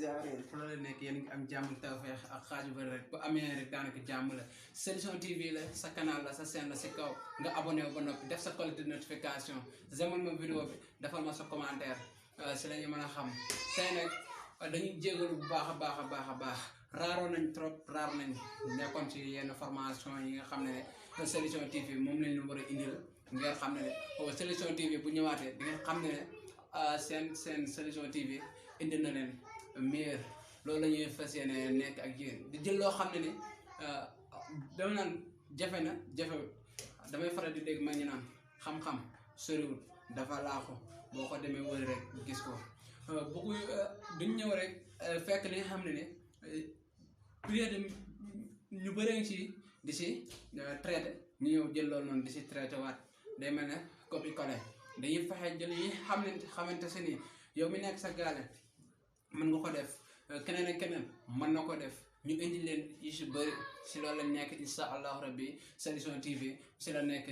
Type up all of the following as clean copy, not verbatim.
ziareen fu la nekk yéen ngi am jàmm tawfeex ak xaaju bari rek bu amee rek daanaka jàmm la Solution TV la sa canal la sa chaîne la si kaw nga abonné wu ba noppi def sa cloche de notification j'aime ma vidéo bi defal ma sa commentaire si la ñu mën a xam tey nag dañuy jégalu bu baax a baax raaroo nañ trop raar nañ nekkoon ci yenn formation yi nga xam ne Solution TV moom lañ leen war a indil ngeen xam ne Solution TV bu ñëwaatee di ngeen xam ne seen Solution TV indi na leen meilleur loolu la ñuy fas yéene nekk ak yéen di jël loo xam ne ni dama naan jafe na jafe damay faral di dégg ma ñu naan xam-xam soriwul dafa laaxu boo ko demee wëri rek gis ko bu duñ ñëw rek fekk li nga xam ne ne plus de ñu bëree ci di si traité ñu ñëw jël loolu noonu di si traité waat day mel ne copie collé dañuy fexe jël yi xamante se ni yow mi nekk sa gaale mën nga ko def keneen ak keneen mën na ko def ñu indi leen yu si bëri si loolu lañ nekk insha allahu rabbi Solution TV si la nekk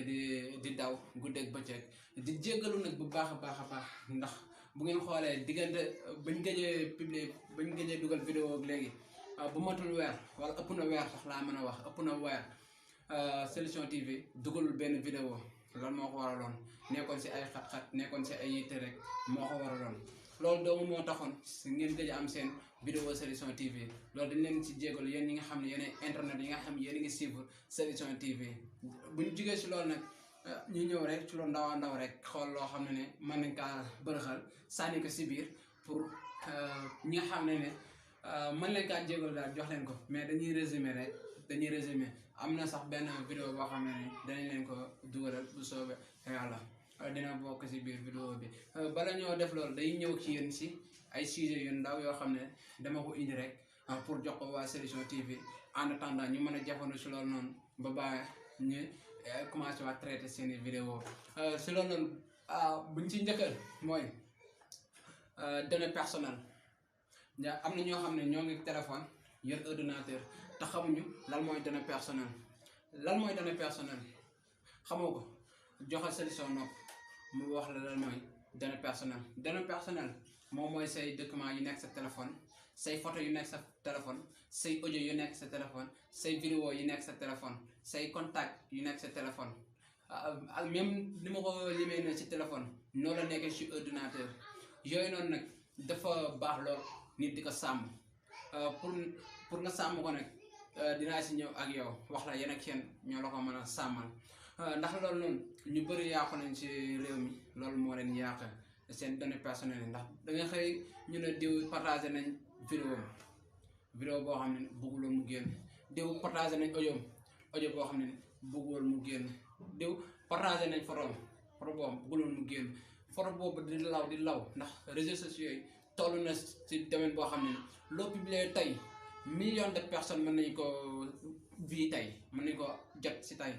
di daw guddeeg bëccëg di jéggalu nag bu baax a baax ndax bu ngeen xoolee diggante bañ gëjee dugal vidéo ak léegi bu matul weer wala ëpp na weer sax laa mën a wax ëpp na weer Solution TV dugalul benn vidéo loolu moo ko waraloon nekkoon si ay xat-xat nekkoon si ay yitte rek moo ko waraloon loolu doomu moo taxoon si ngeen gëj a am seen vidéo Solution TV loolu dañ leen ci jégalu yéen ñi nga xam ne yéen internet yi nga xam ne yéen a ngi suivre Solution TV bu ñu jugee si loolu nag ñu ñëw rek ci lu ndaw rek xool loo xam ne mën nañ kaa bërëxal sànni ko si biir pour ñi nga xam ne mën leen kaa jégalu daal jox leen ko mais dañuy résumé am na sax benn vidéo boo xam ne danañ leen ko dugalal bu soobee yàlla dina bokk si biir vidéo bi bala ñoo def loolu day ñëw ci yéen si ay sujet yu ndaw yoo xam ne dama ko indi rek pour jox ko waa Solution TV en attendant ñu mën a jafandu si loolu noonu ba bàyyi ñu commencé waa traité seeni vidéo si loolu noonu buñ ci njëkkal mooy données personnelles am na ñoo xam ne ñoo ngi téléphone yor ordinateur te xamuñu lan mooy données personnelles xamoo ko joxal Solution nopp mu wax la lan mooy données personnelles moom mooy say documents yu nekk sa téléphone say photo yu nekk sa téléphone say audio yu nekk sa téléphone say vidéo yu nekk sa téléphone say contact yu nekk sa téléphone même ni ma ko limee na ci téléphone noonu la nekkee ci ordinateur yooyu noonu nag dafa baax lool nit di ko sàmm pour nga sàmm ko nag dinaa si ñëw ak yow wax la yéen ak yéen ñoo la ko mën a sàmmal ndax loolu noonu ñu bëri yàqu nañ ci réew mi loolu moo leen yàq seen données personnelles yi ndax da nga xëy ñu ne diw partagé nañ vidéo boo xam ne bëgguloon mu génn diw partagé nañ audio boo xam ne bëgguloon mu génn diw partagé nañ photo boobu bëgguloon mu génn photo boobu di law ndax réseaux sociaux yi toll na ci domaine boo xam ne loo publié tey millions de personnes mën nañ ko vi tey mën nañ ko jot si tey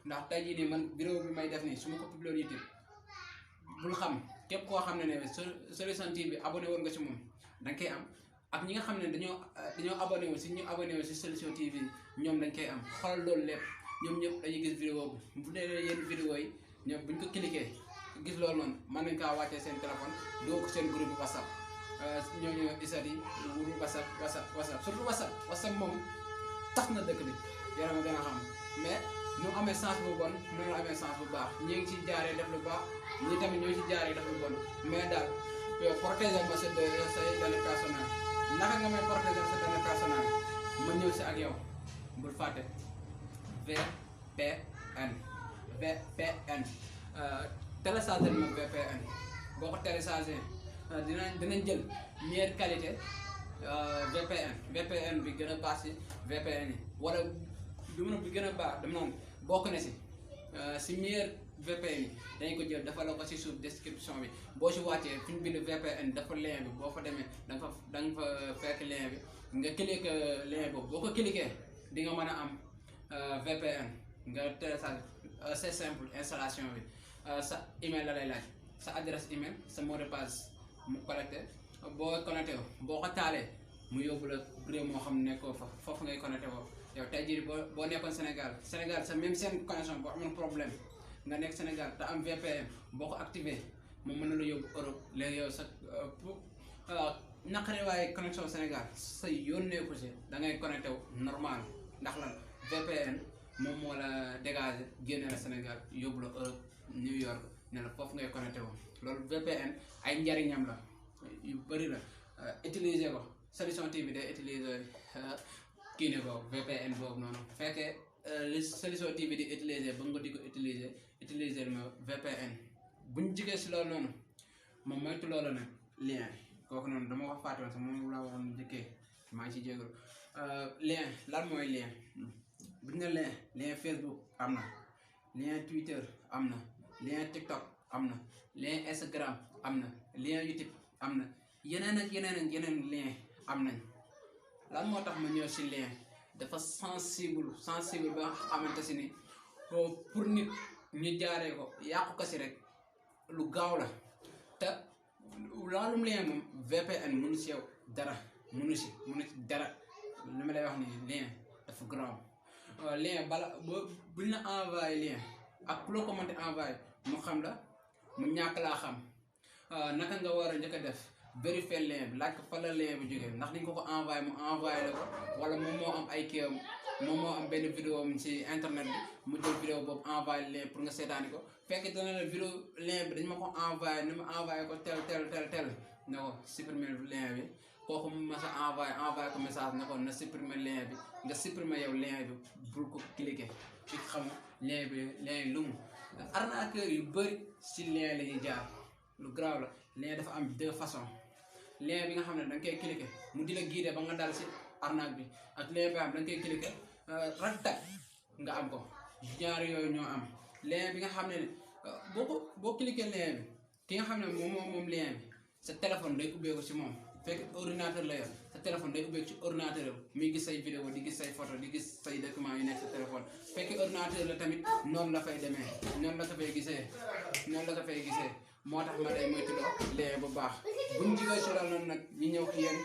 ndax tey jii nii man vidéo bi may def nii su ma ko publié woon YouTube bul xam képp koo xam ne Solution TV abonné woon nga si moom da nga koy am ak ñi nga xam ne dañoo abonné wu si Solution TV ñoom dañ koy am xoolal loolu lépp ñoom ñëpp dañuy gis vidéo bi bu dee yenn vidéo yi ñoom buñ ko cliqué gis loolu noonu mën nañ kaa wàccee seen téléphone doo ko seen groupe WhatsApp ñooñu isat yi wuru WhatsApp surtout WhatsApp moom tax na dëkk bi yaram a gën a xam mais nu amee sens bu bon noonu amee sens bu baax ñi ngi ci jaaree def lu baax ñi tamit ñoo ci jaaree def lu bon mais daal yow protéger ma say données personnelles naka nga may protéger sa données personnelles ma ñëw si ak yow bul fàtte VPN télécharger ma VPN boo ko télécharger dinañ jël meilleure qualité VPN bi gën a baax si VPN yi wala bi gën a baax dama naan bokk na si meilleur VPN yi dañ ko jël dafa la ko si suuf description bi boo si wàccee fi ñu bind VPN dafa lien bi boo fa demee da nga fa fekk lien bi nga cliquer lien boobu boo ko cliquer di nga mën a am VPN nga télécharge c'est simple installation bi sa email la lay laaj sa adresse email sa mot de passe mu connecté boo connecté boo ko taalee mu yóbbu la réew moo xam ne nekkoo fa foofu ngay connecté woo yow tey jii boo nekkoon Sénégal sa même seen connexion boo amoon problème nga nekk Sénégal te am VPN boo ko activé moom mën na la yóbbu Europe léegi yow sa naqari waaye connexion Sénégal sa yónnee ko si da ngay connecté wu normal ndax lan VPN moom moo la dégagé génne la Sénégal yóbbu la Europe New York ne la foofu ngay connecté wu loolu VPN ay njariñam la yu bëri la utiliser ko Solution TV day utiliser kii ne ko VPN boobu noonu fekkee li Solution TV di utiliser ba nga di ko utiliser ma VPN buñ jigee si loolu noonu moom moytu loolu nag lien kooku noonu dama wax fàtte woon sax moom laa waroon njëkkee maa ngi ci jégalu lien lan mooy lien buñ ne lien Facebook am na lien Twitter am na lien TikTok am na lien Instagram am na lien YouTube am na yeneen lien am nañ lan moo tax ma ñëw si lien dafa sensible ba xamante si ni pour nit ñu jaaree ko yàqu ko si rek lu gaaw la te laalum lien moom VPN mënu si yow dara mënu si dara li ma lay wax ni lien dafa grave lien bala buñ la envoyé lien ak ku la commenté envoyé mu xam la mu ñàkk laa xam naka nga war a njëkk a def vérifier lien bi laaj ko fa la lien bi jógee ndax dañ ko envoyé mu envoyé la ko wala moom moo am ay kiyam moom moo am benn vidéo am ci internet bi mu jël vidéo boobu envoyé lien pour nga seetaani ko fekk dana la vidéo lien bi dañ ma ko envoyé ni ma envoyé ko tel ne ko supprimer lien bi kooku mu mas a envoyé ko message ne ko na supprimer lien bi nga supprimer yow lien bi bul ko cliquer fi xam lien bi lu mu arnaqueur yu bëri ci lien la ñuy jaar lu grave la lien dafa am deux façons lien bi nga xam ne da nga koy cliquer mu di la guider ba nga dal ci arnaque bi ak lien bi nga xam da nga koy cliquer raktak nga am ko ñaar yooyu ñoo am lien bi nga xam ne boo cliquer lien bi ki nga xam ne moom lien bi sa téléphone day ubbeeku ci moom fekk ordinateur la yor sa téléphone day ubbeeku ci ordinateur muy gis say vidéo di gis say photo di gis say document yu nekk sa téléphone fekk ordinateur la tamit noonu la fay demee noonu la ko fay gisee moo tax ma day moytuloo lien bu baax buñ jigee si loolu noonu nag ñu ñëw yéen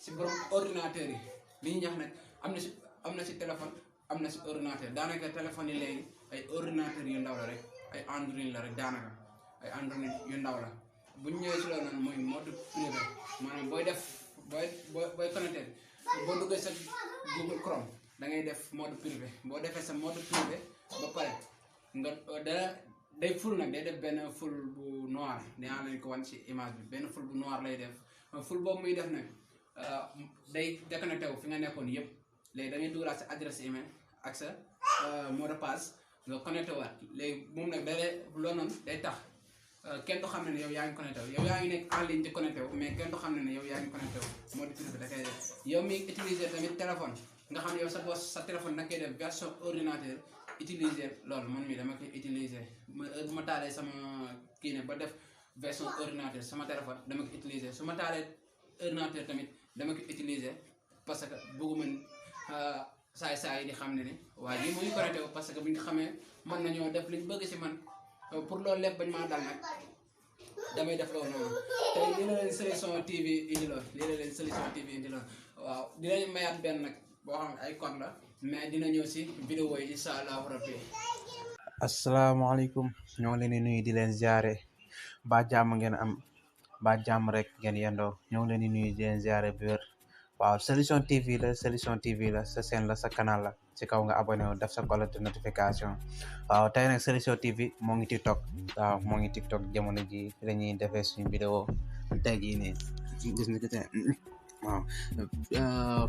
si borom ordinateur yi li ñu ñax nag am na si téléphone am na si ordinateur daanaka téléphone yi léegi ay ordinateur yu ndaw la rek ay Android la rek daanaka ay Android yu ndaw la buñ ñëwee si loolu noonu mooy mode privé maanaam booy connecté boo duggee sa Google Chrome da ngay def mode privé boo defee sa mode privé ba pare nga day ful nag day def benn ful bu noir dinaa leen ko wan ci image bi benn ful bu noir lay def ful boobu muy def nag day déconnecté wu fi nga nekkoon yëpp léegi da ngay dugalaat sa adresse email ak sa mot de passe nga connecté waat léegi moom nag loolu noonu day tax kenn du xam ne yow yaa ngi connecté wu yow yaa ngi nekk en ligne di connecté wu mais kenn du xam ne yow yaa ngi connecté wu mode privé da koy def yow mi utiliser tamit téléphone nga xam ne yow sa téléphone da koy def version ordinateur utiliser loolu man mii dama koy utiliser bu ma taalee sama kii ne ba def version ordinateur sama téléphone dama ko utiliser su ma taalee ordinateur tamit dama ko utiliser parce que bëgguma saay di xam ne ni waaye lii muy connecté wu parce que bu ñu xamee mën nañoo def liñ bëgg si man pour loolu lépp bañ maa dal nag damay def loolu noonu tey lii la leen Solution TV indi loon waaw dinañ mayaat benn nag boo xam ne ay code la mais dina ñëw si vidéo yi incha allahu rabbi. asalaamaaleykum ñoo ngi leen di nuyu di leen ziare ba jàmm ngeen am ba jàmm rek ngeen yendoo ñoo ngi leen di nuyu di leen ziare bu wér waaw Solution TV la sa chaîne la sa canal la ci kaw nga abonné wu def sa cloche de notification waaw tey nag Solution TV moo ngi TikTok jamono ji lañuy defee suñu vidéo tey jii nii gis nga tey waaw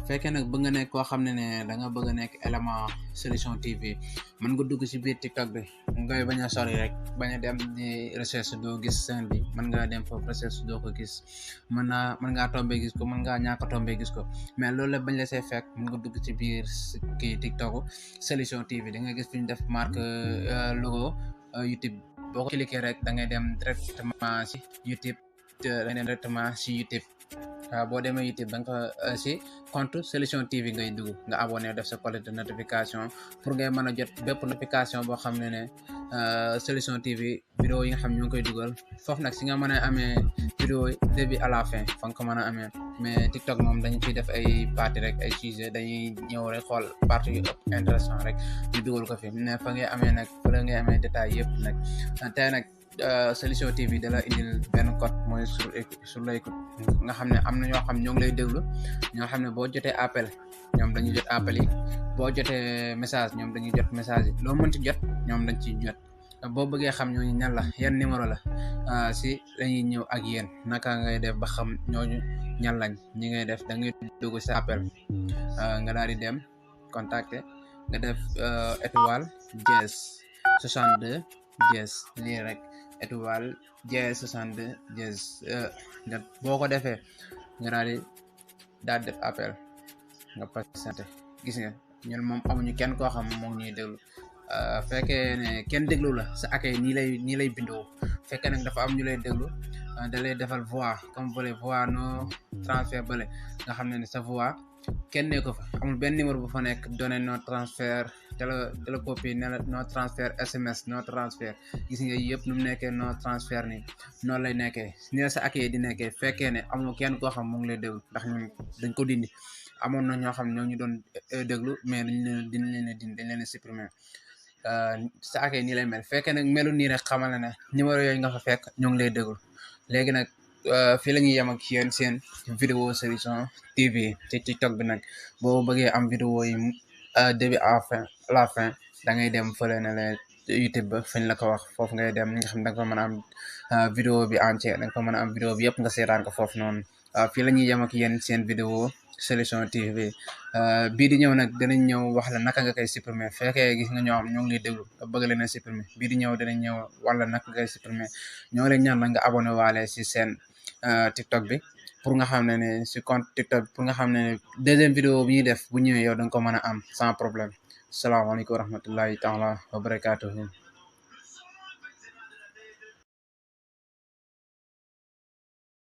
fekkee nag bëgg nga nekk koo xam ne da nga bëgg a nekk élément Solution TV mën nga dugg ci biir TikTok bi ngay bañ a sori rek bañ a dem di recherche doo gis scène bi mën ngaa dem foofu recherche doo ko gis mën ngaa tombé gis ko mën ngaa ñàkk a tombé gis ko mais loolu la bañ la see fekk mën nga dugg ci biir kii TikTok Solution TV da nga gis fi ñu def marque logo YouTube boo ko cliquer rek da ngay dem directement ci YouTube waaw boo demee YouTube da nga ko si compte Solution TV ngay dugg nga abonné def sa cloche de notification pour ngay mën a jot bépp notification boo xam ne Solution TV vidéo yi nga xam ñu ngi koy dugal foofu nag si nga mën a amee vidéo yi début à la fin fa nga ko mën a amee mais TikTok moom dañu ciy def ay partie rek ay sujet dañuy ñëw rek xool partie yu ëpp intéressant rek ñu dugal ko fi mais fa ngay amee nag fa ngay amee détail yëpp nag tey nag Solution TV da la indil benn code mooy sur la écoute nga xam ne am na ñoo xam ñoo ngi lay déglu ñoo xam ne boo jotee appel ñoom dañuy jot appel yi boo jotee message ñoom dañuy jot message yi loo mënti jot ñoom dañ ciy jot boo bëggee xam ñooñu ñan la yan numéro la si dañuy ñëw ak yéen naka ngay def ba xam ñooñu ñan lañ ñi ngay def da ngay dugg sa appel nga daal di dem contacter nga def étoile dièse 62 dièse lii rek étoile dièse 62 dièse nga boo ko defee nga daal def appel nga patienté gis nga ñun moom amuñu kenn koo xam moom ñuy déglu fekkee ne kenn déglu la sa akay nii lay bindoo fekkee nag dafa am ñu lay déglu da lay defal voix comme volet voix no transfert bële nga xam ne sa voix kenn ne ko fa amul benn numéro bu fa nekk donné no transfert télé ne la no transfert SMS no transfert gis nga yëpp nu mu nekkee no transfert ni noonu lay nekkee ni la sa akay di nekkee fekkee ne amul kenn koo xam mu ngi lay déglu ndax ñun dañ ko dindi amoon na ñoo xam ñoo ñu doon déglu mais dañ leen supprimer sa akay nii lay mel fekkee nag melu nii rek xamal ne numéro yooyu nga fa fekk ñoo ngi lay déglu léegi nag fii la ñuy yem ak yéen seen vidéo Solution TV ci TikTok bi nag boo bëggee am vidéo yi début à la fin da ngay dem fële ne la YouTube ba fañ la ko wax foofu ngay dem nga xam da nga fa mën a am vidéo bi entière da nga fa mën a am vidéo bi yëpp nga seetaan ko foofu noonu fii la ñuy yem ak yéen seen vidéo Solution TV bii di ñëw nag danañ ñëw wax la naka nga koy supprimer fekkee gis nga ñoo xam ñoo ngi lay déglu bëgg leen a supprimer bii di ñëw danañ ñëw wala naka nga koy supprimer ñoo leen ñaan nag nga abonné waale si seen TikTok bi pour nga xam ne si compte TikTok pour nga xam ne deuxième vidéo bi ñuy def bu ñëwee yow danga ko mën a am sans problème salaamaaleykum wa rahmatullahi taala wa barakatuhu